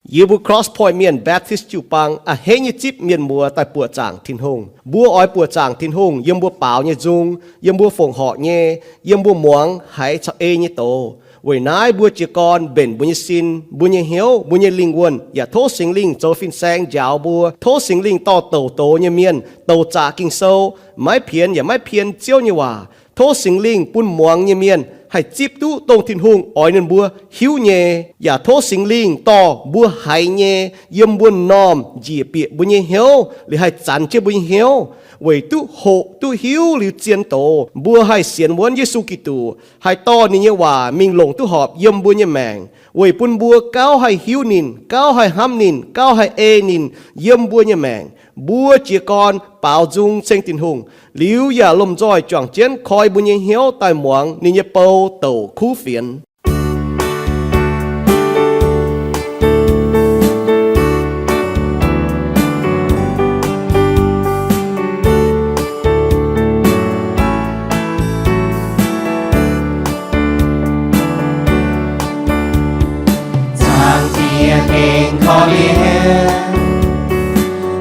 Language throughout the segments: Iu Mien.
Yie mbuo Cross Point Mienh Baptist jiu-baang a'hneiv nyei zipv mienh muoz daaih buoqc zaangc Tin-Hungh. Mbuo oix buoqc zaangc Tin-Hungh yiem mbuo baaux nyei nzung, yiem mbuo fongc horc nyei, yiem mbuo muangx haiz caux ei nyei doz. Weic naaiv mbuo jiez gorn mbenc mbuo nyei sin, mbuo nyei hnyouv, mbuo nyei lingh wuonh, yaac tov Singx Lingh zoux fin-saeng njaaux mbuo. Tov Singx Lingh dorh douc doz nyei mienh, douc zaqc Ging-Sou, maiv pienx yaac maiv pien Ziouv nyei waac. Tov Singx Lingh bun muangx nyei mienh haih zipv duqv dongh Tin-Hungh oix ninh mbuo hiuv nyei. Yaac tov Singx Lingh dorh mbuo haiz nyei yiem mbuo m'normh njiec bieqc mbuo nyei hnyouv, liuz haih zanx jienv mbuo nyei hnyouv, weic duqv hoqc duqv hiuv liuz zien doz, mbuo haih sienx wuonv Yesu Giduc, haih dorh ninh nyei waac mingh longc duqv horpc yiem mbuo nyei maengc, weic bun mbuo gauh haih hiuv ninh, gauh haih hnamv ninh, gauh haih ei ninh yiem mbuo nyei maengc. Mbuo jiez gorn baaux nzung ceng Tin-Hungh, liuz yaac lomh nzoih juangc jienv koi mbuo nyei hnyouv daaih muangx ninh nyei bou douc kuv fienx. Zaangc Diex gengh korv-lienh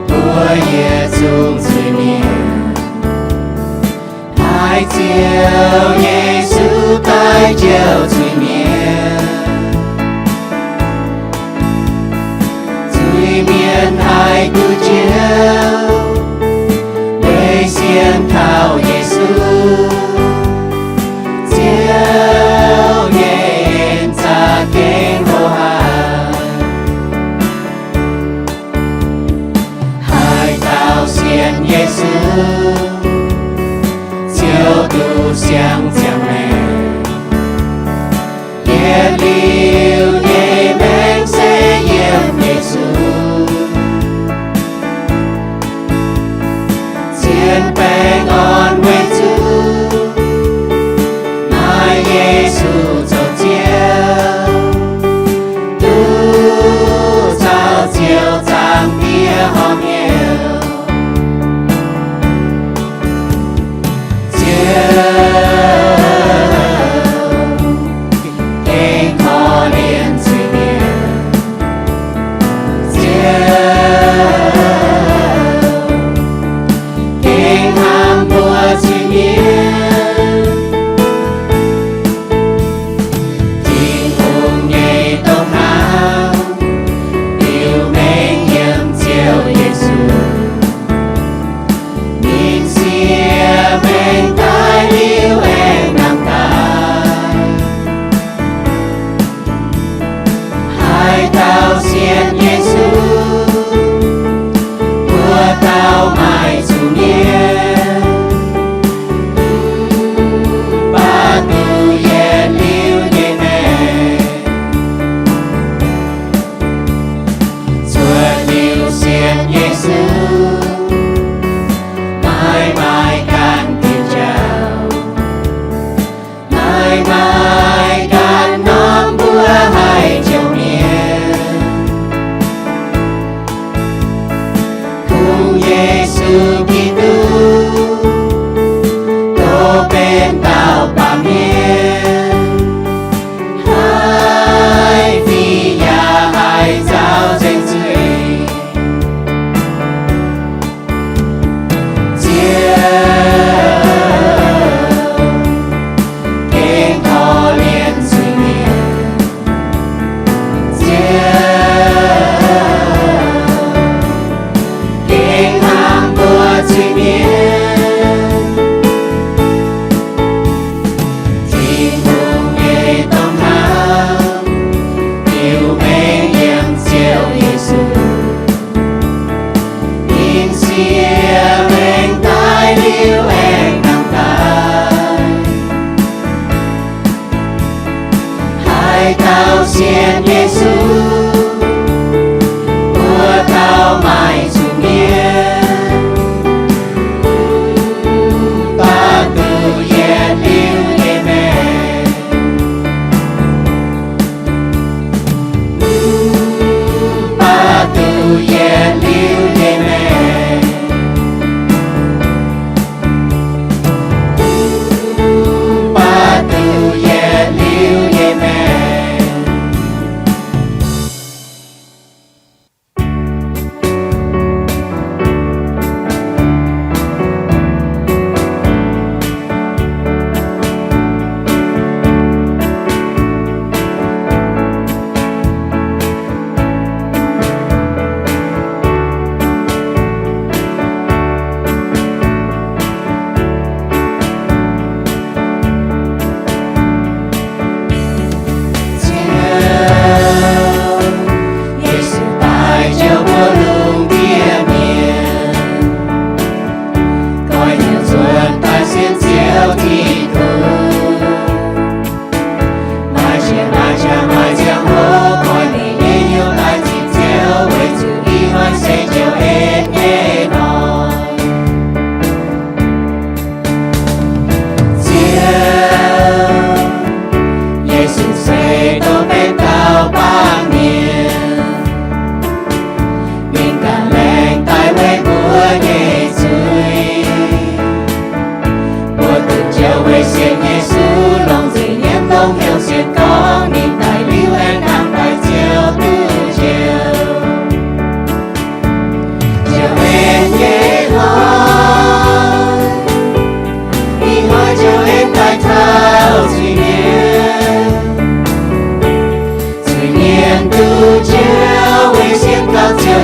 mbuo yietc zungv zuiz-mienh. Haiz Ziouv Yesu daaih jouh zuiz-mienh, zuiz-mienh haih duqv njoux, weic sienx kaux Yesu. Ziouv nyei en za'gengh hlo haic. Haaix dauh sienx Yesu, Ziouv duqv siang ziangh maengc. Yietc liuz nyei maengc se yiem Yesu. Zien baengh orn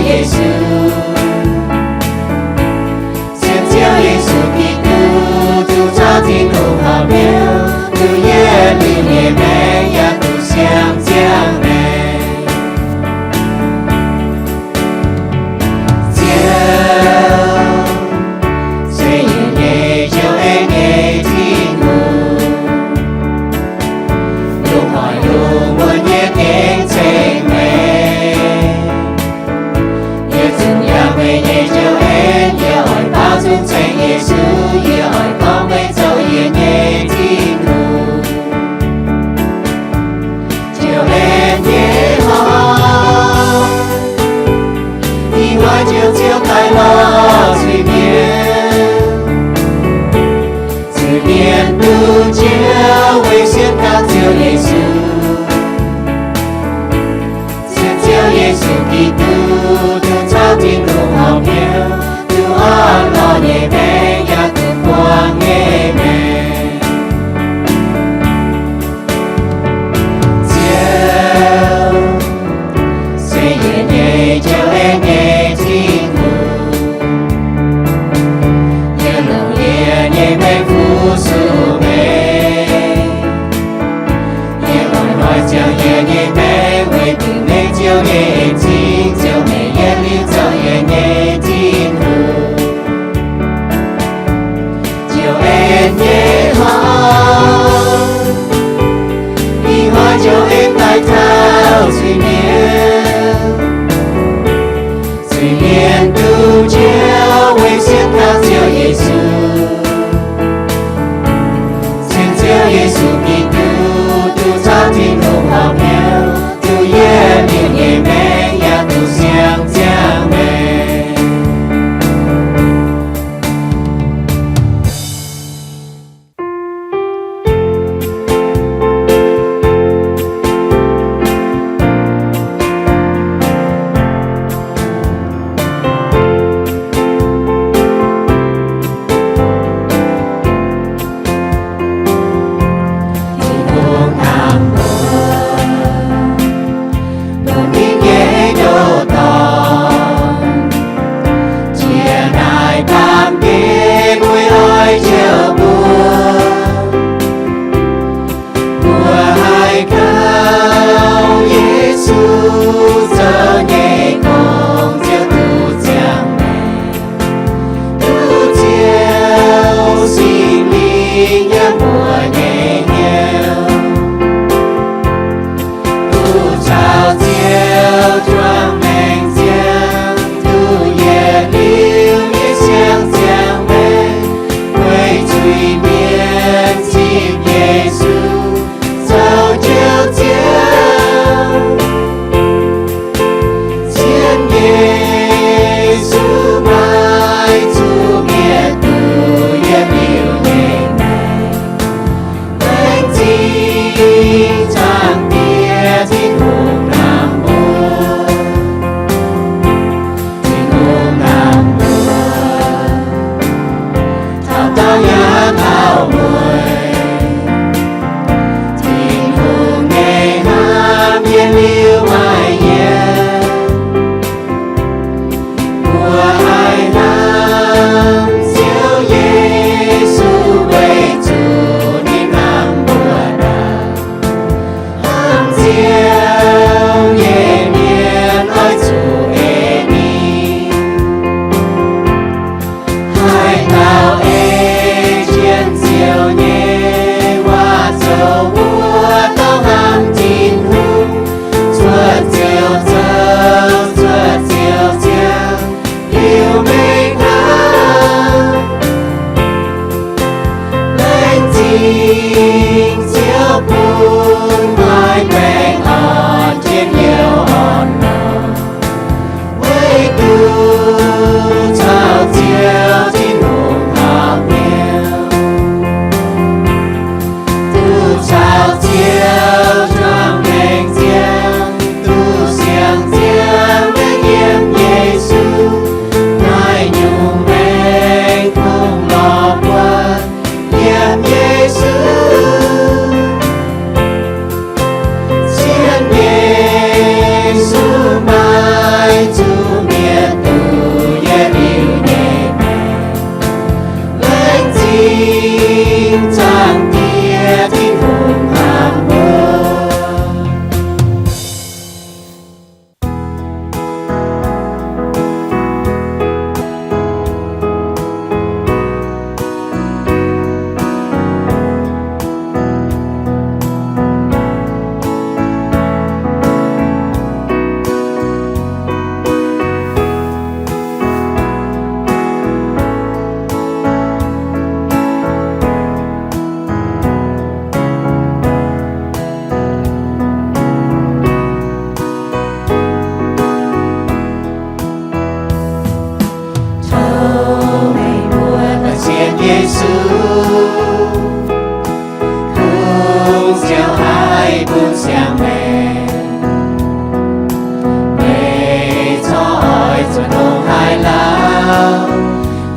Yesu, sienx Ziouv Yesu Giduc, zuqc caux Tin-Hungh horpc hnyouv, duqv yietc liuz nyei maengc yaac duqv siang-ziangh maengc. Ziouv se yie nyei njoux en nyei Tin-Hungh, longc haaix nyungc wuonv yie gengh ceng meih. Yie zuqc yangh meih nyei njoux en, yie oix baaux nzung ceng Yesu, yie oix gorngv meih zoux yie nyei Tin-Hungh. Njoux en nyei horngh, ih hnoi njoux Ziouv daaih lorz zuiz-mienh. Zuiz-mienh duqv njoux weic sienx kaux Ziouv Yesu. Sienx Ziouv Yesu Giduc, duqv caux Tin-Hungh horpc hnyouv, duqv orn-lorqc nyei maengc yaac duqv buangh nyei maengc. Ziouv se yie nyei njoux en nyei Tin-Hungh, yie longc yie nyei maengc fu-sux meih. Yie oix hnoi ziangh yie nyei maengc weic zuqc meih Ziouv nyei en-zingh, Ziouv meih yietc liuz zoux yie nyei Tin-Hungh. Njoux en nyei horngh, ih hnoi njoux en daaih taux zuiz-mienh.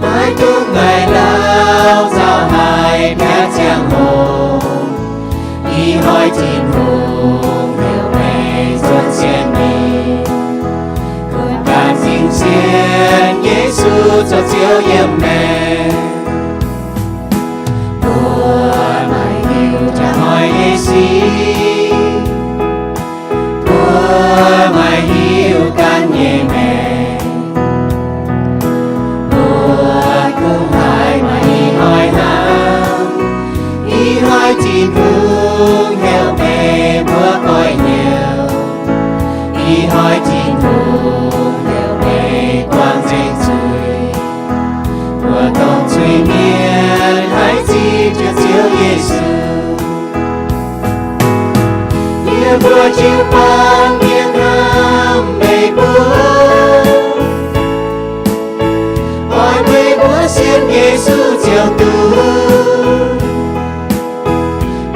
Maiv dungx maaih lauh nzauh haic biaa ziangh hoc. Ih hnoi Tin-Hungh heuc meih zuonx sienx ninh, kuonx ganh sin sienx Yesu zoux Ziouv yiem meih. Mbuo maaih hiuv jaa hnoi nyei sic, mbuo maaih hiuv ganh nyei maengc. Mbuo kungx haiz maaih ih hnoi hnangv. Ih hnoi Tin-Hungh heuc meih mbuo goiv hnyouv. Ih hnoi Tin-Hungh heuc meih buangh nzengc zuiz. Mbuo dongh zuiz-mienh haih zipv jienv Ziouv Yesu. Yie mbuo jiu-baang mienh hnamv meih mbuo, oix meih mbuo sienx Yesu ziouc duqv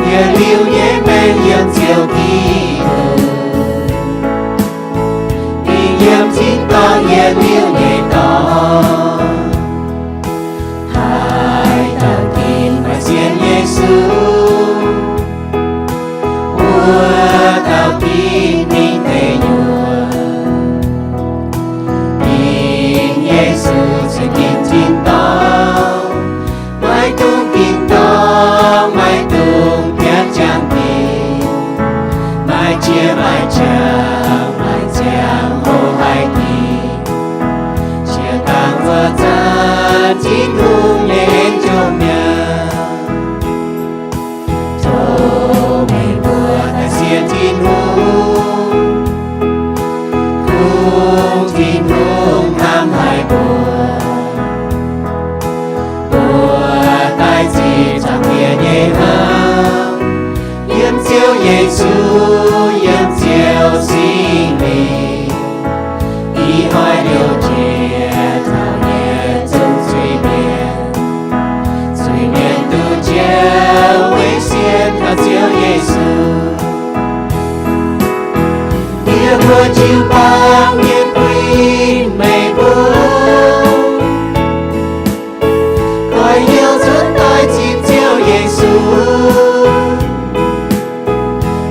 yietc liuz nyei maengc yiem Ziouv Giduc, mingh yiem tin-dorngh yietc liuz nyei dorngx. Haaix dauh ginv maaih sienx Yesu, wuov dauh ginv mingh deic nyuoqc. Ginv Yesu zuqc ginv tin-dorngh, maiv dungx ginv dorngh, maiv dungx bietv jangx ginv. Maaih jiex maaih jangx, maaih ziangh hoc haih ginv. Jiex dangh wuov zanc Tin-Hungh nyei en nzunc mi'aqv. Tov meih mbuo daaih sienx Tin-Hungh, kungx Tin-Hungh hnamv haic mbuo. Mbuo daaih zipv zaangc Diex nyei hnamv, yiem Ziouv Yesu, yiem Ziouv Singx Lingh. Ih hnoi liouh jiex taux yietc zungv zuiz-mienh, zuiz-mienh duqv njoux weic sienx taux Ziouv Yesu. Yie mbuo jiu-baang mienh kuinx meih mbuo, goiv hnyouv nzuonx daaih zipv Ziouv Yesu,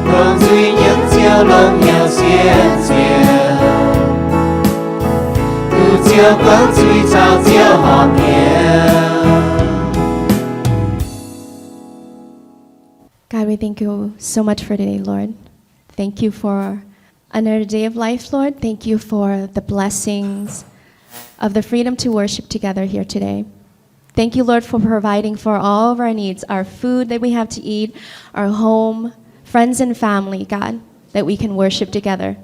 longc nzuih nyiemv Ziouv, longc hnyouv sienx Ziouv, duqv Ziouv guangc zuiz caux Ziouv horpc hnyouv. God, we thank you so much for today, Lord. Thank you for another day of life, Lord. Thank you for the blessings of the freedom to worship together here today. Thank you, Lord, for providing for all of our needs, our food that we have to eat, our home, friends and family, God, that we can worship together.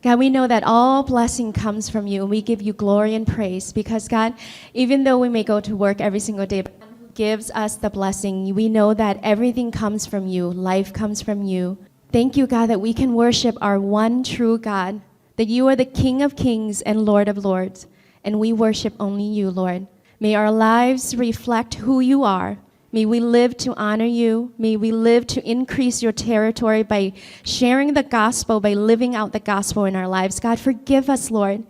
God, we know that all blessing comes from you, and we give you glory and praise because, God, even though we may go to work every single day, but who gives us the blessing, we know that everything comes from you. Life comes from you. Thank you, God, that we can worship our one true God, that you are the King of kings and Lord of lords, and we worship only you, Lord. May our lives reflect who you are. May we live to honor you. May we live to increase your territory by sharing the gospel, by living out the gospel in our lives. God, forgive us, Lord,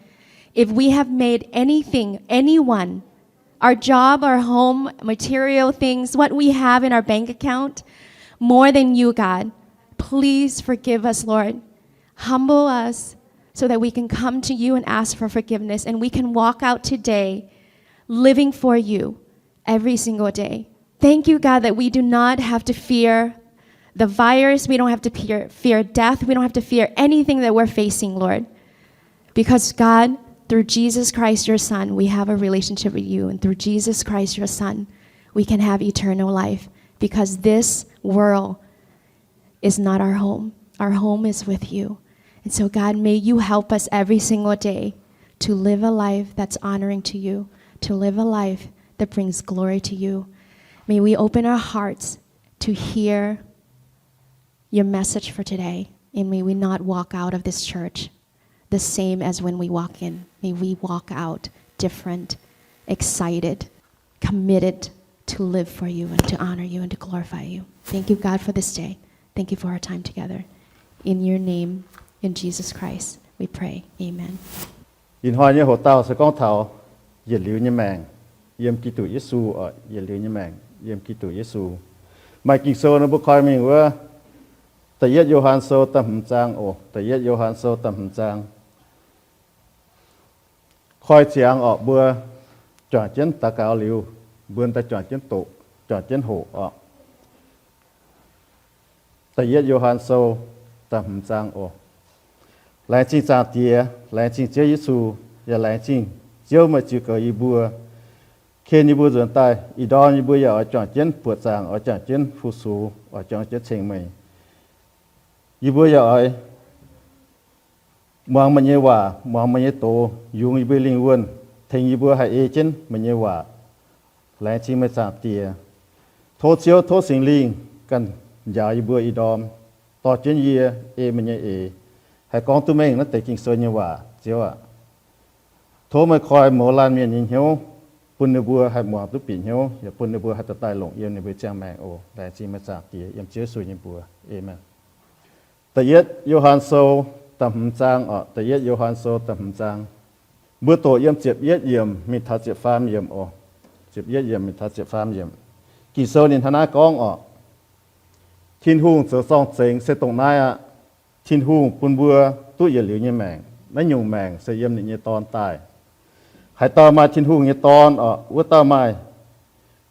if we have made anything, anyone, our job, our home, material things, what we have in our bank account, more than you, God. Please forgive us, Lord. Humble us so that we can come to you and ask for forgiveness, and we can walk out today living for you every single day. Thank you, God, that we do not have to fear the virus. We don't have to fear, fear death. We don't have to fear anything that we're facing, Lord. Because, God, through Jesus Christ, your Son, we have a relationship with you. And through Jesus Christ, your Son, we can have eternal life. Because this world is not our home. Our home is with you. And so, God, may you help us every single day to live a life that's honoring to you, to live a life that brings glory to you. May we open our hearts to hear your message for today. And may we not walk out of this church the same as when we walk in. May we walk out different, excited, committed to live for you and to honor you and to glorify you. Thank you, God, for this day. Thank you for our time together. In your name, in Jesus Christ, we pray. Amen. Ih hnoi nyei hoc-dauh se gorngv taux yietc liuz nyei maengc yiem Giduc Yesu oc, yietc liuz nyei maengc yiem Giduc Yesu. Maaih Ging-Sou nor mbuo koi mingh wuov, Da'yietv Yo^han Sou da'hmz zaang oc, Da'yietv Yo^han Sou da'hmz zaang. Koi ziangx oc, mbuo juangc jienv daux gaux liuz, mbuo daaih juangc jienv doqc, juangc jienv hoqc oc. Da'yietv Yo^han Sou da'hmz zaang oc. Laengz zingh Zaangc Diex, laengz zingh Ziouv Yesu, yaac laengz zingh Ziouv meih ziux goux yie mbuo, ken yie mbuo nzuonx daaih. Ih ndorm yie mbuo yaac oix juangc jienv buoqc zaangc, oix juangc jienv fu-sux, oix juangc jienv ceng meih. Yie mbuo yaac oix muangx meih nyei waac, muangx meih nyei doz, yungz yie mbuo lingh wuonh, tengx yie mbuo haih ei jienv meih nyei waac. Laengz zingh meih Zaangc Diex. Tov Ziouv, tov Singx Lingh ganh njaaux yie mbuo ih ndorm, dorh jienv yie ei meih nyei eix, haih gorngv duqv mengh naaiv deix Ging-Sou nyei waac, Ziouv aac. Tov meih koi mouz laanh mienh nyei hnyouv, bun ninh mbuo haih muangx duqv bieqc hnyouv, yaac bun ninh mbuo haih daaih daaih longc yiem ninh mbuo nyei ziangh maengc oc. Laengz zingh meih Zaangc Diex, yiem Ziouv Yesu nyei mbuox. Aamen. Da'yietv Yo^han Sou da'hmz zaang oc, Da'yietv Yo^han Sou da'hmz zaang. Mbuo doqc yiem ziepc yietv yiemc mingh taux ziepc faam yiemc oc. Ziepc yietv yiemc mingh taux ziepc faam yiemc. Ging-Sou ninh hnangv naaiv gorngv oc, Tin-Hungh zoux zorng-zengx se dongh naaiv aqv. Tin-Hungh bun mbuo duqv yietc liuz nyei maengc. Naaiv nyungc maengc se yiem ninh nyei Dorn daaih. Haaix dauh maaih Tin-Hungh nyei Dorn oc, wuov dauh maaih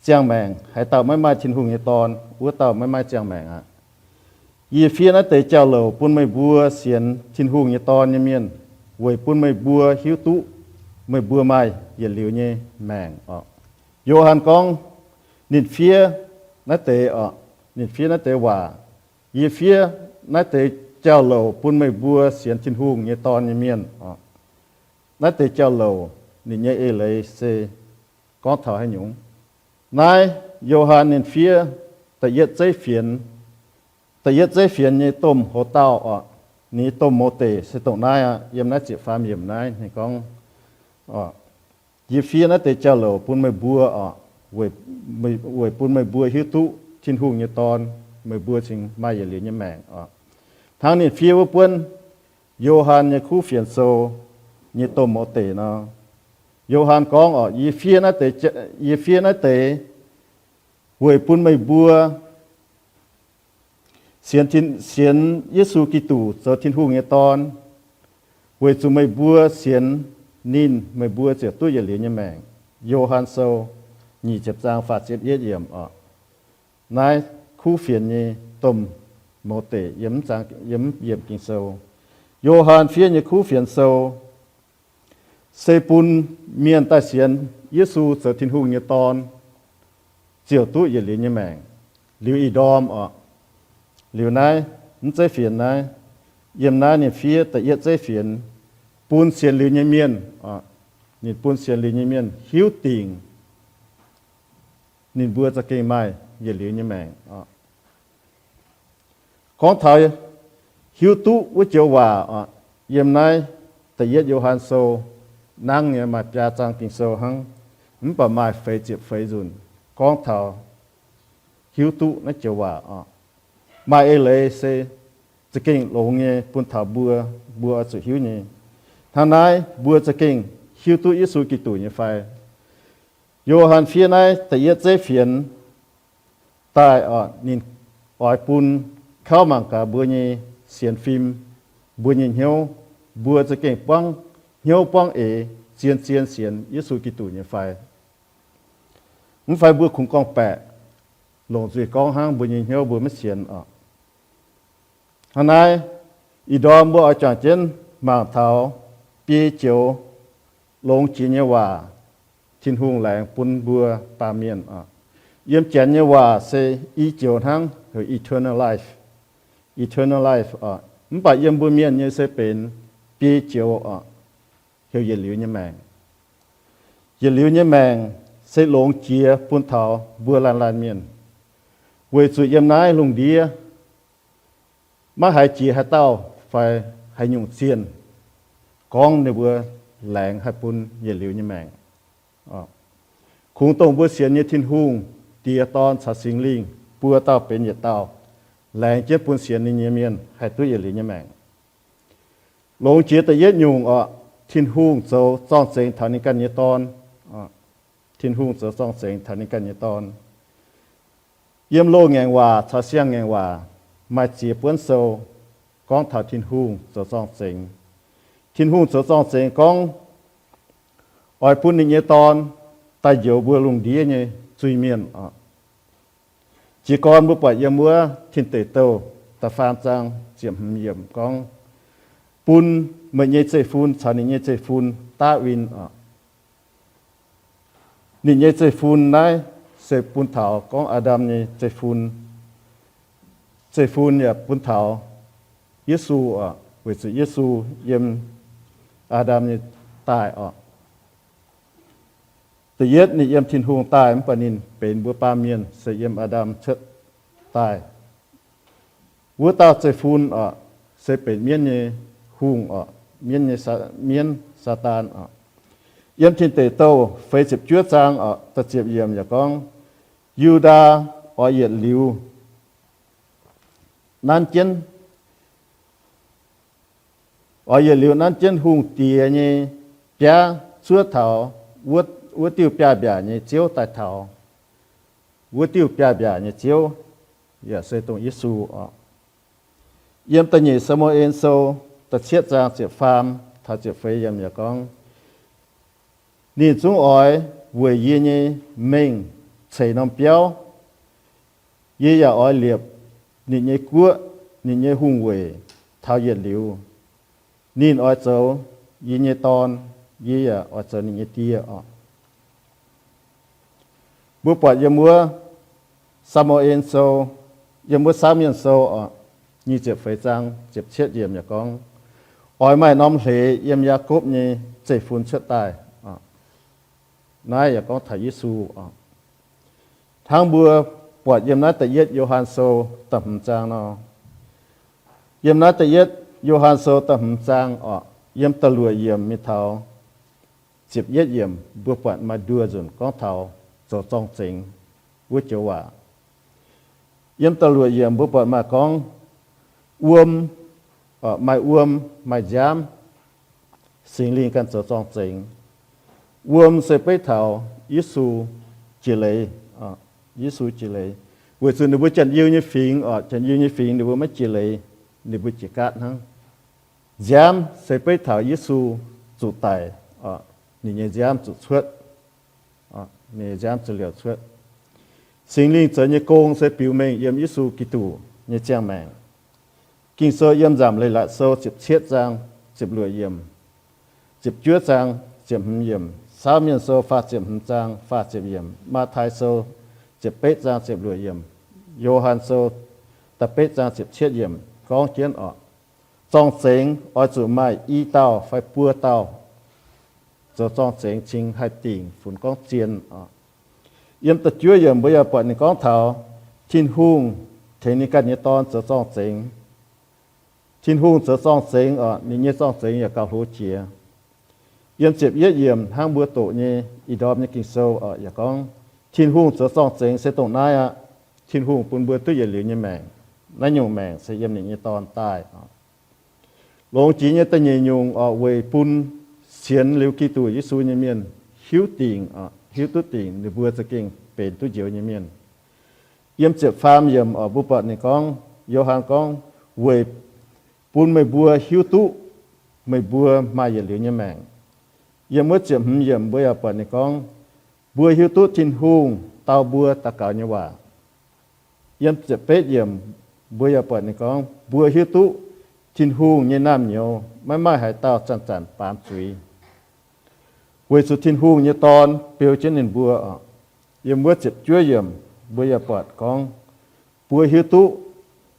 ziangh maengc. Haaix dauh maiv maaih Tin-Hungh nyei Dorn, wuov dauh maiv maaih ziangh maengc aqv. Yie fiev naaiv deix jauv-louc bun meih mbuo sienx Tin-Hungh nyei Dorn nyei mienh, weic bun meih mbuo hiuv duqv meih mbuo maaih yietc liuz nyei maengc oc. Yo^han gorngv ninh fiev naaiv deix oc, ninh fiev naaiv deix waac, Yie fiev naaiv deix jauv-louc bun meih mbuo sienx Tin-Hungh nyei Dorn nyei mienh oc. Naaiv deix jauv-louc ninh nyei eix leiz se gorngv taux haaix nyungc? Naaiv Yo^han ninh fiev da'yietv zeiv fienx, da'yietv zeiv fienx nyei domh hoc-dauh oc. Ninh nyei domh mouz deic se dongh naaiv aqv. Yiem naaiv ziepc faam yiemc naaiv ninh gorngv, Yie fiev naaiv deix jauv-louc bun meih mbuo oc, weic bun meih mbuo hiuv duqv Tin-Hungh nyei Dorn, meih mbuo cingx maaih yietc liuz nyei maengc oc. Hnangv ninh fiev wuov buonv Yo^han nyei kuv fienx sou nyei domh mouz deic nor, Yo^han gorngv oc, Yie fiev naaiv deix, yie fiev naaiv deix weic bun meih mbuo sienx, sienx Yesu Giduc zoux Tin-Hungh nyei Dorn, weic zuqc meih mbuo sienx ninh, meih mbuo ziouc duqv yietc liuz nyei maengc. Yo^han Sou nyic ziepc zaang faah ziepc yietv yiemc oc. Naaiv kuv fienx nyei domh mouz deic yiem, yiem Ging-Sou. Yo^han fiev nyei kuv fienx sou se bun mienh daaih sienx Yesu zoux Tin-Hungh nyei Dorn, ziouc duqv yietc liuz nyei maengc. Liuz ih ndorm oc, liuz naaiv, mv zeiz fienx naaiv, yiem naaiv ninh fiev da'yietv zeiv fienx bun sienx liuz nyei mienh oc. Ninh bun sienx liuz nyei mienh hiuv dingc ninh mbuo za'gengh maaih yietc liuz nyei maengc oc. Gorngv taux hiuv duqv wuov joux waac oc, yiem naaiv da'yietv Yo^han Sou nangv nyei, maaih biaa zaang Ging-Sou hnangv, mv baac maaih feix ziepc feix nzunc gorngv taux hiuv duqv naaiv joux waac oc. Maaih eix leiz se za'gengh longx nyei bun taux mbuo, mbuo oix zuqc hiuv nyei. Hnangv naaiv mbuo za'gengh hiuv duqv Yesu Giduc nyei fai? Yo^han fiev naaiv da'yietv zeiv fienx daaih oc, ninh oix bun kauv mangc gaax mbuo nyei sienx fim, mbuo nyei hnyouv, mbuo za'gengh buangv hnyouv buangv eix zien-zien sienx Yesu Giduc nyei fai? Mv fai mbuo kungx gorngv-baeqc, longc nzuih gorngv hnangv mbuo nyei hnyouv mbuo maiv sienx oc. Hnangv naaiv, ih ndorm mbuo oix juangc jienv mangc taux biei joux longx jiex nyei waac Tin-Hungh laengz bun mbuo baamh mienh oc. Yiem Janx nyei waac se i joux hnangv heuc eternal life, eternal life oc. Mv baac yiem mbuo mienh nyei se benx biei joux oc, heuc yietc liuz nyei maengc. Yietc liuz nyei maengc se longx jiex bun taux mbuo laanh laanh mienh, weic zuqc yiem naaiv lungh ndiev maiv haiz jiex haaix dauh fai haaix nyungc zienh gorngv ninh mbuo laengz haih bun yietc liuz nyei maengc. Kungx dongh mbuo sienx nyei Tin-Hungh, Diex, Dorn caux Singx Lingh buo dauh benx yietc dauh, laengz jienv bun sienx ninh nyei mienh haih duqv yietc liuz nyei maengc. Longx jiex da'yietv nyungc oc, Tin-Hungh zoux zorng-zengx taux ninh ganh nyei Dorn. Tin-Hungh zoux zorng-zengx taux ninh ganh nyei Dorn. Yiem Loz-Ngaengc Waac caux Siang-Ngaengc Waac maaih ziex buonv sou gorngv taux Tin-Hungh zoux zorng-zengx. Tin-Hungh zoux zorng-zengx gorngv oix bun ninh nyei Dorn daaih njoux mbuo lungh ndiev nyei zuiz-mienh oc. Jiez gorn mbuo buatc yiem wuov Tin Deic Douh da'faam zaang ziepc hmz yiemc gorngv, bun meih nyei zeiv-fun caux ninh nyei zeiv-fun daav win oc. Ninh nyei zeiv-fun naaiv se bun taux gorngv Aa^ndam nyei zeiv-fun. Zeiv-fun yaac bun taux Yesu oc, weic zuqc Yesu yiem Aa^ndam nyei daaih oc. Da'yietv ninh yiem Tin-Hungh daaih mv baac ninh benx mbuo baamh mienh se yiem Aa^ndam cuotv daaih. Wuov dauh zeiv-fun oc, se benx mienv nyei hungh oc, mienv nyei, mienv Saadaan oc. Yiem Tin Deic Douh feix ziepc juov zaang oc, da'ziepc yiemc yaac gorngv, Yu^ndaa oix yietc liuz nanv jienv, oix yietc liuz nanv jienv hungh diex nyei biaav cuotv taux wuov diuh biaav-mbiaac nyei Ziouv daaih taux. Wuov diuh biaav-mbiaac nyei Ziouv yaac se dongh Yesu oc. Yiem da'nyeic Saa^mu^en Sou da'cietv zaang ziepc faam taux ziepc feix yiemc yaac gorngv, ninh zungv oix weic yie nyei mengh ceix norm biauv. Yie yaac oix liepc ninh nyei guoqv, ninh nyei hungh weic taux yietc liuz. Ninh oix zoux yie nyei dorn, yie yaac oix zoux ninh nyei die oc. Mbuo buatc yiem wuov Saa^mu^en Sou, yiem wuov Saauv Mienh Sou oc, nyic ziepc feix zaang ziepc cietv yiemc yaac gorngv, oix maaih norm hleix yiem Yaakopv nyei zeiv-fun cuotv daaih. Naaiv yaac gorngv taux Yesu oc. Hnangv mbuo buatc yiem naaiv da'yietv Yo^han Sou da'hmz zaang nor, yiem naaiv da'yietv Yo^han Sou da'hmz zaang oc, yiem da'luoqc yiemc mingh taux ziepc yietv yiemc, mbuo buatc maaih nduoh nzunc gorngv taux zoux zorng-zengx wuov joux waac. Yiem da'luoqc yiemc mbuo buatc maaih gorngv, wuom, maaih wuom, maaih nziaamv, Singx Lingh ganh zoux zorng-zengx. Wuom se beiv taux Yesu jiex leiz, Yesu jiex leiz, weic zuqc ninh mbuo Janx-Yiu nyei fingx oc, Janx-Yiu nyei fingx ninh mbuo maiv jiex leiz, ninh mbuo jiex gaatv hnangv. Nziaamv se beiv taux Yesu zuqc daic, ninh nyei nziaamv zuqc cuotv, ninh nyei nziaamv zuqc liouc cuotv. Singx Lingh zoux nyei gong se biux mengh yiem Yesu Giduc nyei ziangh maengc. Ging-Sou yiem Nzamc Leiz-Latc Sou ziepc cietv zaang ziepc luoqc yiemc, ziepc juov zaang ziepc hmz yiemc, Saauv Mienh Sou faah ziepc hmz zaang faah ziepc yiemc, Matv^tai Sou ziepc betv zaang ziepc luoqc yiemc, Yo^han Sou da'betv zaang ziepc cietv yiemc gorngv jienv oc, zorng-zengx oix zuqc maaih i dauh fai buo dauh zoux zorng-zengx cingx haih dingc funx gorngv zien oc. Yiem da'juov yiemc mbuo yaac buatc ninh gorngv taux Tin-Hungh tengx ninh ganh nyei Dorn zoux zorng-zengx. Tin-Hungh zoux zorng-zengx oc, ninh nyei zorng-zengx yaac gauh hlo jiex. Yiem ziepc yietv yiemc hnangv mbuo doqc nyei ih ndorm nyei Ging-Sou oc yaac gorngv, Tin-Hungh zoux zorng-zengx se dongh naaiv aqv. Tin-Hungh bun mbuo duqv yietc liuz nyei maengc. Naaiv nyungc maengc se yiem ninh nyei Dorn daaih oc. Longx jiex nyei da'nyeic nyungc oc, weic bun sienx liuz Giduc Yesu nyei mienh hiuv dingc, hiuv duqv dingc ninh mbuo za'gengh benx duqv njoux nyei mienh. Yiem ziepc faam yiemc oc, mbuo buatc ninh gorngv, Yo^han gorngv, weic bun meih mbuo hiuv duqv meih mbuo maaih yietc liuz nyei maengc. Yiem wuov ziepc hmz yiemc mbuo yaac buatc ninh gorngv, mbuo hiuv duqv Tin-Hungh dau mbuo daux gaux nyei waac. Yiem ziepc betv yiemc mbuo yaac buatc ninh gorngv, mbuo hiuv duqv Tin-Hungh nyei naamh nyouz maiv maaih haaix dauh zanc-zanc baamz zuiz, weic zuqc Tin-Hungh nyei Dorn beu jienv ninh mbuo oc. Yiem wuov ziepc juov yiemc mbuo yaac buatc gorngv, mbuo hiuv duqv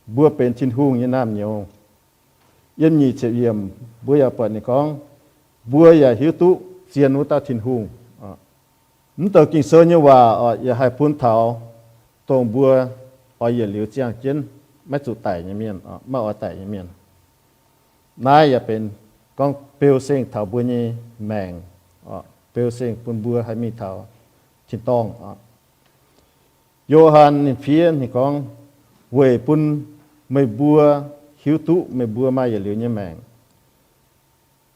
mbuo benx Tin-Hungh nyei naamh nyouz. Yiem nyic ziepc yiemc mbuo yaac buatc ninh gorngv, mbuo yaac hiuv duqv zien wuov dauh Tin-Hungh. Mv douc Ging-Sou nyei waac oc yaac haih bun taux dongh mbuo oix yietc liuz ziangh jienv maiv zuqc daic nyei mienh, maiv oix daic nyei mienh. Naaiv yaac benx gorngv beu seng taux mbuo nyei maengc, beu seng bun mbuo haih mingh taux tin-dorngh oc. Yo^han ninh fiev ninh gorngv, weic bun meih mbuo hiuv duqv meih mbuo maaih yietc liuz nyei maengc.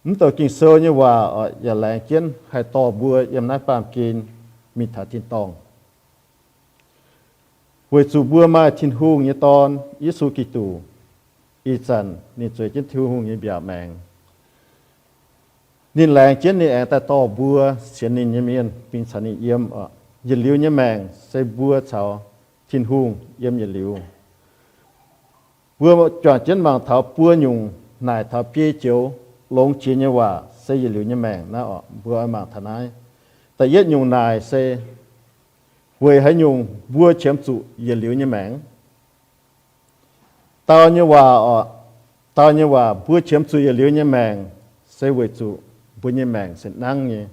Mv douc Ging-Sou nyei waac oc, yaac laengz jienv haih dorh mbuo yiem naaiv baamh gen mingh taux tin-dorngh. Weic zuqc mbuo maaih Tin-Hungh nyei Dorn, Yesu Giduc, ih zanc ninh zueiz jienv Tin-Hungh nyei mbiaauc maengx. Ninh laengz jienv ninh aengx daaih dorh mbuo sienx ninh nyei mienh mingh caux ninh yiem oc. Yietc liuz nyei maengc se mbuo caux Tin-Hungh yiem yietc liuz. Mbuo juangc jienv mangc taux buo nyungc naaic taux biei joux longx jiex nyei waac se yietc liuz nyei maengc naaiv oc. Mbuo oix mangc taux naaiv. Da'yietv nyungc naaic se weic haaix nyungc mbuo qiemx zuqc yietc liuz nyei maengc? Dau nyei waac oc, dau nyei waac, mbuo qiemx zuqc yietc liuz nyei maengc se weic zuqc mbuo nyei maengc se nangv nyei.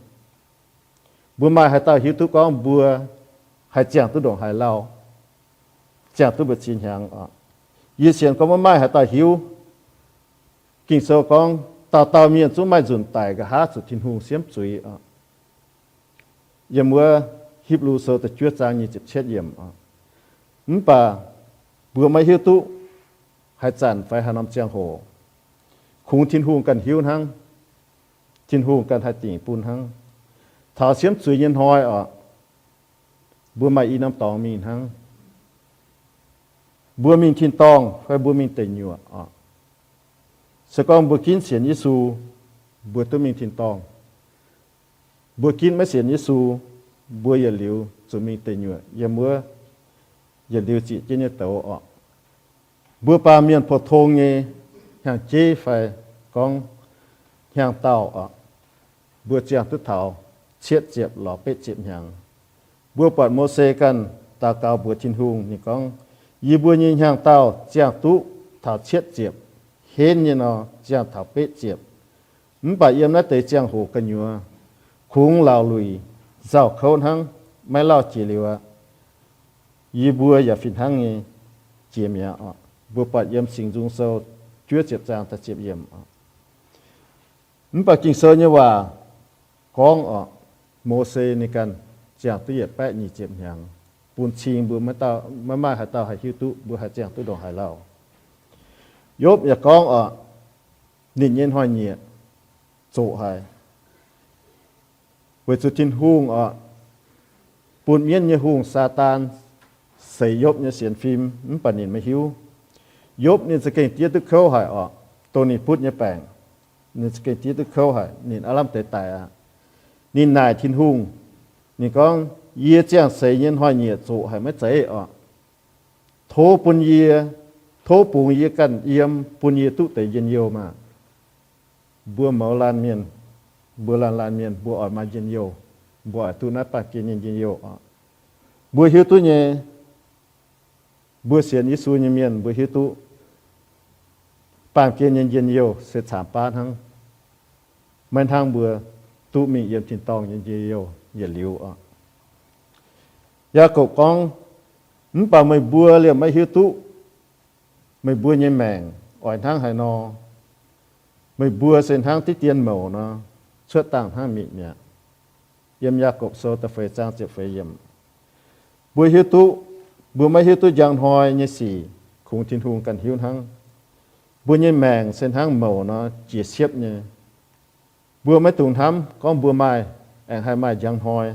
Mbuo maaih haaix dauh hiuv duqv gorngv mbuo haih ziangh duqv ndongc haaix lauh, ziangh duqv mbu'ziex hnyangx oc? Yie sienx gorngv maiv maaih haaix dauh hiuv. Ging-Sou gorngv dauh dauh mienh zungv maaih nzunc daic nqa'haav zuqc Tin-Hungh siemv zuiz oc. Yiem wuov Hipv^lu Sou da'juov zaang nyic ziepc cietv yiemc oc. Mv baac mbuo maiv hiuv duqv haaix zanc fai haaix norm ziangh hoc. Kungx Tin-Hungh ganh hiuv hnangv. Tin-Hungh ganh haih dingc bun hnangv. Taux siemv zuiz nyei hnoi oc, mbuo maaih i norm dorngx mingh hnangv. Mbuo mingh tin-dorngh fai mbuo mingh deic nyuoqc oc. Se gorngv mbuo ginv sienx Yesu, mbuo duqv mingh tin-dorngh. Mbuo ginv maiv sienx Yesu, mbuo yietc liuz zuqc mingh deic nyuoqc yiem wuov yietc liuz ziqc jienv nyei douz oc. Mbuo baamh mienh pou-tong nyei hnyangx-jeiv fai gorngv hnyangx-daauh oc, mbuo ziangh duqv taux cietv ziepc lorz betv ziepc hnyangx. Mbuo buatc Mose ganh daux gaux mbuox Tin-Hungh, ninh gorngv, yie mbuo nyei hnyangx-daauh ziangh duqv taux cietv ziepc, henv nyei nor ziangh taux betv ziepc. Mv baac yiem naaiv deix ziangh hoc gu'nyuoz kungx laauc luic nzauh kouv hnangv, maiv lauh jiex liuz aqv. Yie mbuo yaac fih hnangv nyei jiex mi'aqv oc. Mbuo buatc yiem Singx Nzung Sou juov ziepc zaang da'ziepc yiemc oc. Mv baac Ging-Sou nyei waac gorngv oc, Mose ninh ganh ziangh duqv yietc baeqv nyic ziepc hnyangx, bun cing mbuo maiv maaih haaix dauh haih hiuv duqv mbuo haih ziangh duqv ndongc haaix lauh. Yopv yaac gorngv oc, ninh nyei hnoi-nyieqc zoqc haic, weic zuqc Tin-Hungh oc, bun mienv nyei hungh, Saadaan, seix Yopv nyei sienx fim, mv baac ninh maiv hiuv. Yopv ninh za'gengh diev duqv kouv haic oc, dongh ninh butv nyei baengc, ninh za'gengh diev duqv kouv haic, ninh aav lamh deix daic aqv. Ninh naaic Tin-Hungh, ninh gorngv, yie ziangh seix nyei hnoi-nyieqc zoqc haic maiv zeiz oc. Tov bun yie, tov bungx yie ganh yiem, bun yie duqv deix njien-youh maah! Mbuo mouz laanh mienh, mbuo laanh laanh mienh mbuo oix maaih njien-youh, mbuo oix duqv naaiv baamh gen nyei njien-youh oc. Mbuo hiuv duqv nyei, mbuo sienx Yesu nyei mienh mbuo hiuv duqv baamh gen nyei njien-youh se caamx baav hnangv, maiv hnangv mbuo duqv mingh yiem tin-dorngh nyei njien-youh yietc liuz oc. Yaakopv gorngv, mv baac meih mbuo liemh maiv hiuv duqv meih mbuo nyei maengc oix hnangv haaix nor. Meih mbuo se hnangv diqv dien mouc nor, cuotv dangh hnangv mi'aqv mi'aqv. Yiem Yaakopv Sou da'feix zaang ziepc feix yiemc. Mbuo hiuv duqv, mbuo maiv hiuv duqv njang hnoi nyei sic, kungx Tin-Hungh ganh hiuv hnangv. Mbuo nyei maengc se hnangv mouc nor, jiex siepv nyei. Mbuo maiv dungx hnamv gorngv mbuo maaih, aengx haih maaih njang hnoi,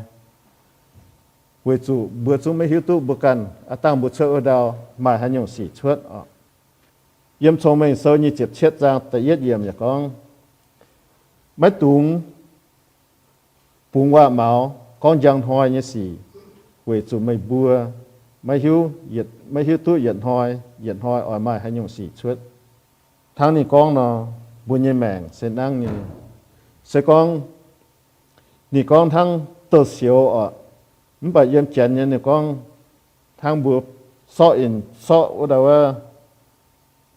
weic zuqc mbuo zungv maiv hiuv duqv mbuo ganh aav dangh mbuo cuotv wuov ndau maaih haaix nyungc sic cuotv oc. Yiem Cong-Mengh Sou nyic ziepc cietv zaang da'yietv yiemc yaac gorngv, maiv dungx bungx waac-maux gorngv njang hnoi nyei sic, weic zuqc meih mbuo maiv hiuv, maiv hiuv duqv yietc hnoi, yietc hnoi oix maaih haaix nyungc sic cuotv. Hnangv ninh gorngv nor, mbuo nyei maengc se nangv nyei. Se gorngv ninh gorngv hnangv douz-sioux oc, mv baac yiem Janx nyei ninh gorngv hnangv mbuo sorqv, sorqv wuov dauh wuov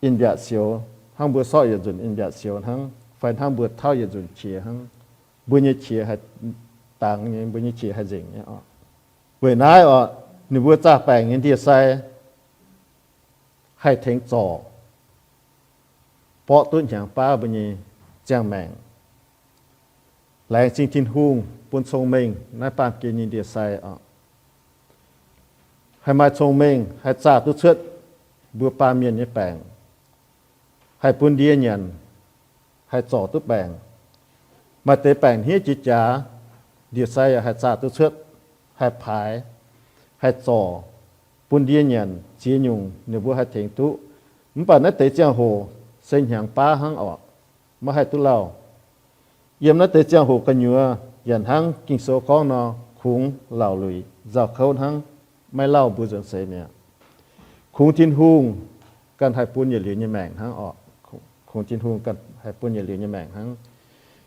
in-mbiaatc sioux, hnangv mbuo sorqv yietc nzunc in-mbiaatc sioux hnangv, fai hnangv mbuo tauv yietc nzunc qiex hnangv. Mbuo nyei qiex haih dangx nyei, mbuo nyei qiex haih nzengc nyei oc. Weic naaiv oc, ninh mbuo zaah baengc nyei ndie-sai haih tengx zorc, borqv duqv hnyangx baav mbuo nyei ziangh maengc. Laengz zingh Tin-Hungh bun cong-mengh naaiv baamh gen nyei ndie-sai oc. Haih maaih cong-mengh haih zaah duqv cuotv mbuo baamh mienh nyei baengc, haih bun ndie nyanc, haih zorc duqv baengc. Maaih deix baengc hniev jiex jaax, ndie-sai yaac haih zaah duqv cuotv, haih paaix, haih zorc, bun ndie nyanc ziex nyungc ninh mbuo haih tengx duqv. Mv baac naaiv deix ziangh hoc se hnyangx baav hnangv orqc, maiv haih duqv lauh. Yiem naaiv deix ziangh hoc gu'nyuoz yaac hnangv Ging-Sou gorngv nor, kungx laauc luic nzauh kouv hnangv, maiv lauh mbuo nzuonx seix mi'aqv. Kungx Tin-Hungh ganh haih bun yietc liuz nyei maengc hnangv orqc. Kungx Tin-Hungh ganh haih bun yietc liuz nyei maengc hnangv.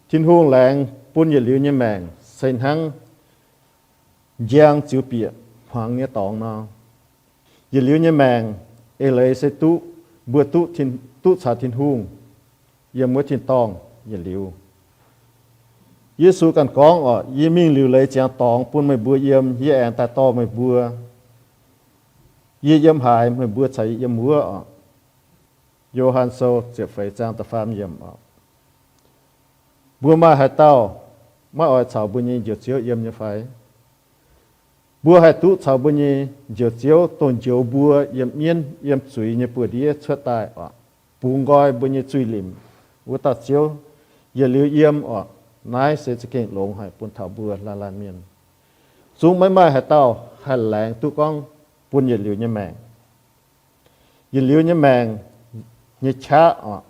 Tin-Hungh laengz bun yietc liuz nyei maengc se hnangv njang ziux bieqc hmuangx nyei dorngx nor. Yietc liuz nyei maengc eix leiz se duqv, mbuo duqv, duqv caux Tin-Hungh yiem wuov tin-dorngh yietc liuz. Yesu ganh gorngv orqc, yie mingh liuc leiz ziangx dorngx bun meih mbuo yiem, yie aengx daaih dorh meih mbuo. Yie yiem haaix, meih mbuo caux yie yiem wuov orqc. Yo^han Sou ziepc feix zaang da'faam yiemc orqc. Mbuo maaih haaix dauh maiv oix caux mbuo nyei Njoux Ziouv yiem nyei fai? Mbuo haih duqv caux mbuo nyei Njoux Ziouv, dongh njoux mbuo yiem mienv yiem zuiz nyei buoz-ndiev cuotv daaih orqc, bungx nqoi mbuo nyei zuiz-limc wuov dauh Ziouv, yietc liuz yiem orqc. Naaiv se za'gengh longx haic bun taux mbuo laanh laanh mienh. Zungv maiv maaih haaix dauh haih laengz duqv gorngv bun yietc liuz nyei maengc. Yietc liuz nyei maengc nyei qaqv orqc,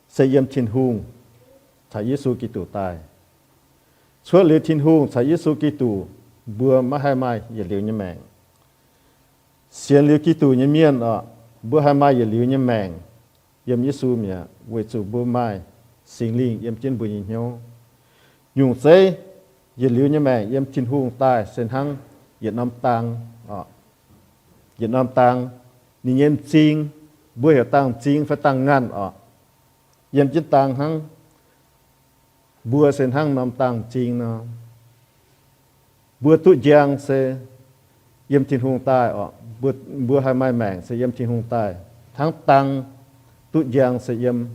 se yiem Tin-Hungh caux Yesu Giduc daaih. Cuotv liuz Tin-Hungh caux Yesu Giduc, mbuo maiv haih maaih yietc liuz nyei maengc. Sienx liuz Giduc nyei mienh orqc, mbuo haih maaih yietc liuz nyei maengc yiem Yesu mi'aqv, weic zuqc mbuo maaih Singx Lingh yiem jienv mbuo nyei hnyouv. Nyungc zeiv yietc liuz nyei maengc yiem Tin-Hungh daaih se hnangv yietc norm dang orqc. Yietc norm dang, ninh nyei m'zing, mbuo heuc dang m'zing fai dang nganh orqc, yiem jienv dang hnangv. Mbuo se hnangv norm dang m'zing nor. Mbuo duqv njang se yiem Tin-Hungh daaih orqc. Mbuo, mbuo haih maaih maengc se yiem Tin-Hungh daaih. Hnangv dang duqv njang se yiem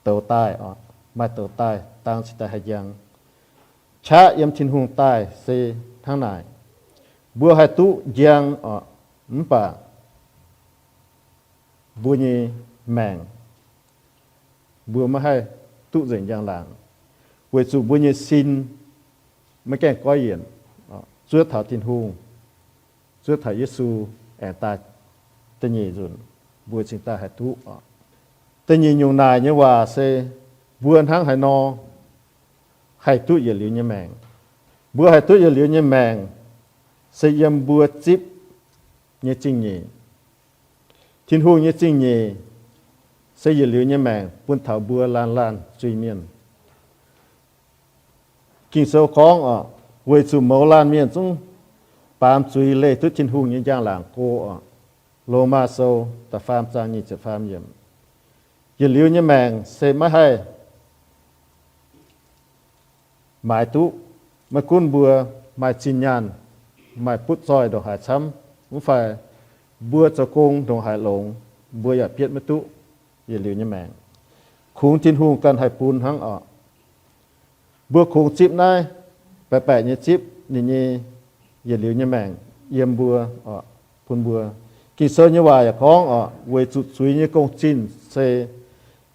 douz daaih orqc. Maaih douz daaih, dang cingx daaih haih njang. Qaqv yiem Tin-Hungh daaih se hnangv naaic. Mbuo haih duqv njang orqc, mv baac mbuo nyei maengc, mbuo maiv haih duqv nzengc njang-laangc, weic zuqc mbuo nyei sin maiv gaengh goiv yienc, zuov taux Tin-Hungh, zuov taux Yesu aengx daaih da'nyeic nzunc, mbuo cingx daaih haih duqv orqc. Da'nyeic nyungc naaic nyei waac se mbuo hnangv haaix nor haih duqv yietc liuz nyei maengc. Mbuo haih duqv yietc liuz nyei maengc se yiem mbuo zipv nyei zingh nyeic. Tin-Hungh nyei zingh nyeic se yietc liuz nyei maengc bun taux mbuo laanh laanh zuiz-mienh. Ging-Sou gorngv orqc, weic zuqc mouz laanh mienh zungv baamz zuiz leih duqv Tin-Hungh nyei njang-laangc go orqc. Lomaa Sou da'faam zaang nyic ziepc faam yiemc. Yietc liuz nyei maengc se maiv haih maaiz duqv. Maiv gunv mbuo maaih zinh nyaanh, maaih butv zoih ndongc haaix camv, mv fai mbuo zoux gong ndongc haaix longx, mbuo yaac bietv maiv duqv yietc liuz nyei maengc. Kungx Tin-Hungh ganh haih bun hnangv orqc. Mbuo kungx zipv naaiv baeqc baeqc nyei zipv ninh nyei yietc liuz nyei maengc yiem mbuo orqc, bun mbuo. Ging-Sou nyei waac yaac gorngv orqc, weic zuqc zuiz nyei gong-zinh se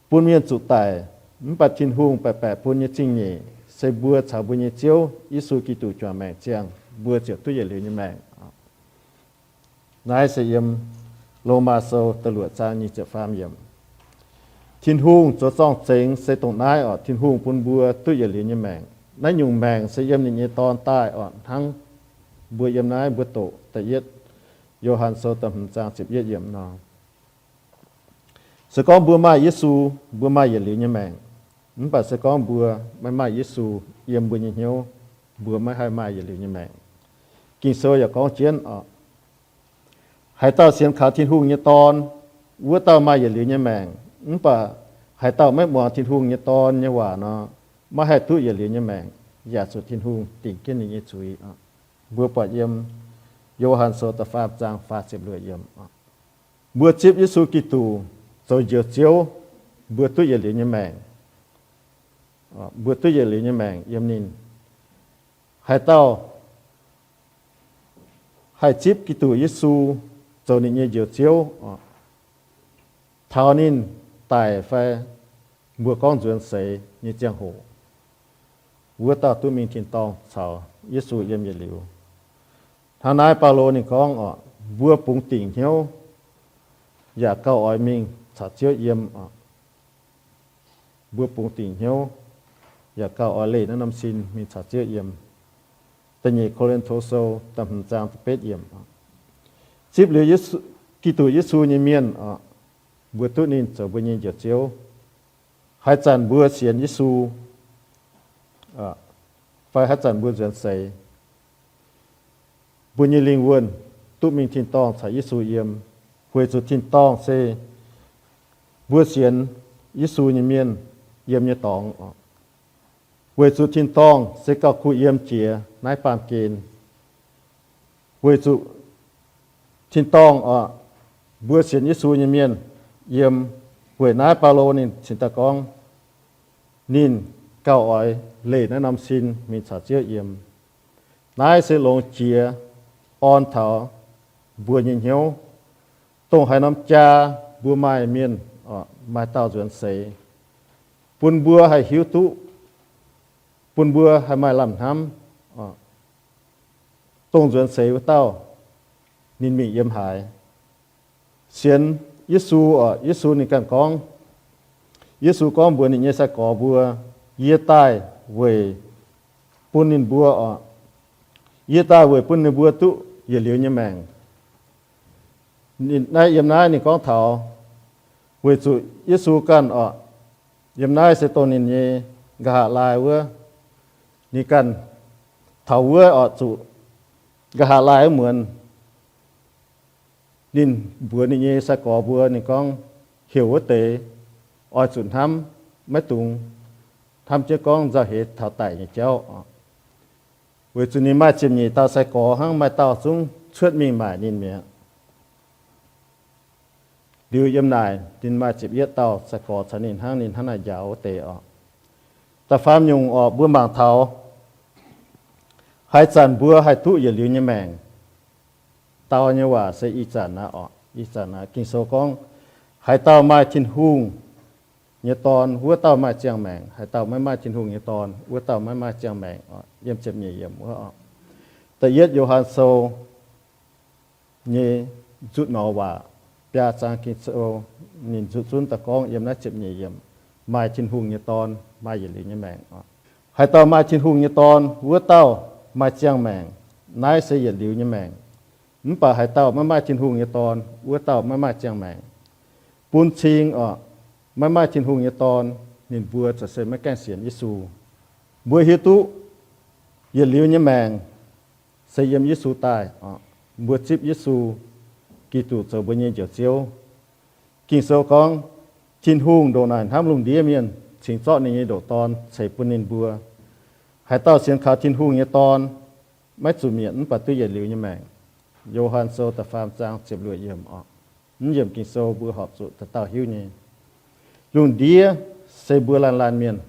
bun mienh zuqc daic, mv baac Tin-Hungh baeqc baeqc bun nyei zingh nyeic se mbuo caux mbuo nyei Ziouv Yesu Giduc juangc maengc ziangh, mbuo ziouc duqv yietc liuz nyei maengc. Naaiv se yiem Lomaa Sou da'luoqc zaang nyic ziepc faam yiemc. Tin-Hungh zoux zorng-zengx se dongh naaiv orqc, Tin-Hungh bun mbuo duqv yietc liuz nyei maengc. Naaiv nyungc maengc se yiem ninh nyei Dorn daaih orqc, hnangv mbuo yiem naaiv mbuo doqc da'yietv Yo^han Sou da'hmz zaang ziepc yietv yiemc nor. Se gorngv mbuo maaih Yesu, mbuo maaih yietc liuz nyei maengc. Mv baac se gorngv mbuo maiv maaih Yesu yiem mbuo nyei hnyouv, mbuo maiv haih maaih yietc liuz nyei maengc. Ging-Sou yaac gorngv jienv orqc, haaix dauh sienx kaux Tin-Hungh nyei Dorn, wuov dauh maaih yietc liuz nyei maengc. Mv baac haaix dauh maiv muangx Tin-Hungh nyei Dorn nyei waac nor, maiv haih duqv yietc liuz nyei maengc, yaac zuqc Tin-Hungh dingc jienv ninh nyei zuiz. Mbuo buatc yiem Yo^han Sou da'faam zaang faah ziepc luoqc yiemc. Mbuo zipv Yesu Giduc zoux Njoux Ziouv, mbuo duqv yietc liuz nyei maengc. Mbuo duqv yietc liuz nyei maengc yiem ninh. Haaix dauh haih zipv Giduc Yesu zoux ninh nyei Njoux Ziouv, taux ninh daic fai mbuo gorngv nzuonx seix nyei ziangh hoc, wuov dauh duqv mingh tin-dorngh caux Yesu yiem yietc liuz. Hnangv naaiv Baulo ninh gorngv oc, mbuo bungx dingc hnyouv yaac gauh oix mingh caux Ziouv yiem oc. Mbuo bungx dingc hnyouv yaac gauh oix leih naaiv norm sin mingh caux Ziouv yiem. Da'nyeic Ko^lin^to Sou da'hmz zaang da'betv yiemc. Zipv liuz Giduc Yesu nyei mienh oc, mbuo duqv ninh zoux mbuo nyei Njoux Ziouv. Haaix zanc mbuo sienx Yesu fai haaix zanc mbuo nzuonx seix, mbuo nyei lingh wuonh duqv mingh tin-dorngh caux Yesu yiem, weic zuqc tin-dorngh se mbuo sienx Yesu nyei mienh yiem nyei dorngx. Weic zuqc tin-dorngh se gauh kuh yiem jiex naaiv baamh gen. Weic zuqc tin-dorngh oc, mbuo sienx Yesu nyei mienh yiem. Weic naaiv Baulo ninh cingx daaih gorngv, ninh gauh oix leih naaiv norm sin mingh caux Ziouv yiem. Naaiv se longx jiex orn taux mbuo nyei hnyouv, dongh haaix norm jaa mbuo maaih mienh, maaih dauh nzuonx seix, bun mbuo haih hiuv duqv, bun mbuo haih maaih lamh hnamv, dongh nzuonx seix wuov dauh ninh mingh yiem haaix. Sienx Yesu oc, Yesu ninh ganh gorngv, Yesu gorngv mbuox ninh nyei sai-gorx mbuo, yie daaih weic bun ninh mbuo oc, yie daaih weic bun ninh mbuo duqv yietc liuz nyei maengc. Naaiv yiem naaiv ninh gorngv taux, weic zuqc Yesu ganh oc, yiem naaiv se dongh ninh nyei nqa'haav laai wuov, ninh ganh taux wuov oc, zuqc nqa'haav laai wuov muonz, ninh mbuox ninh nyei sai-gorx mbuo ninh gorngv, heuc wuov deix oix zuqc hnamv, maiv dungx hnamv jienv gorngv nzauh heix taux daic nyei jauv. Weic zuqc ninh maaih ziepc nyeic dauh sai-gorx hnangv, maaih dauh zungv cuotv mingh maaic ninh mi'aqv. Liuz yiem naaic ninh maaih ziepc yietv dauh sai-gorx caux ninh hnangv, ninh hnangv naaic njaaux wuov deix oc. Da'faam nyungc oc, mbuo mangc taux haaix zanc mbuo haih duqv yietc liuz nyei maengc. Dau nyei waac se ih zanc aqv oc. Ih zanc aqv. Ging-Sou gorngv, haaix dauh maaih Tin-Hungh nyei Dorn, wuov dauh maaih ziangh maengc. Haaix dauh maiv maaih Tin-Hungh nyei Dorn, wuov dauh maiv maaih ziangh maengc oc. Yiem ziepc nyeic yiemc wuov oc. Da'yietv Yo^han Sou nyei nzutv norm waac, biaa zaang Ging-Sou, ninh nzutv zunv daaih gorngv yiem naaiv ziepc nyeic yiemc, maaih Tin-Hungh nyei Dorn maaih yietc liuz nyei maengc oc. Haaix dauh maaih Tin-Hungh nyei Dorn, wuov dauh maaih ziangh maengc. Naaiv se yietc liuz nyei maengc. Mv baac haaix dauh maiv maaih Tin-Hungh nyei Dorn, wuov dauh maiv maaih ziangh maengc. Bun cing oc, maiv maaih Tin-Hungh nyei Dorn, ninh mbuo za'gengh se maiv gaengh sienx Yesu. Mbuo hiuv duqv yietc liuz nyei maengc se yiem Yesu daaih oc. Mbuo zipv Yesu Giduc zoux mbuo nyei Njoux Ziouv. Ging-Sou gorngv, Tin-Hungh ndongc naaic hnamv lungh ndiev mienh, cingx zorqv ninh nyei ndoqc Dorn ceix bun ninh mbuo. Haaix dauh sienx kaux Tin-Hungh nyei Dorn, maiv zuqc mietc mv baac duqv yietc liuz nyei maengc. Yo^han Sou da'faam zaang ziepc luoqc yiemc oc. Mv yiemc Ging-Sou mbuo horpc zuqc dauh dauh hiuv nyei. Lungh ndiev se mbuo laanh laanh mienh.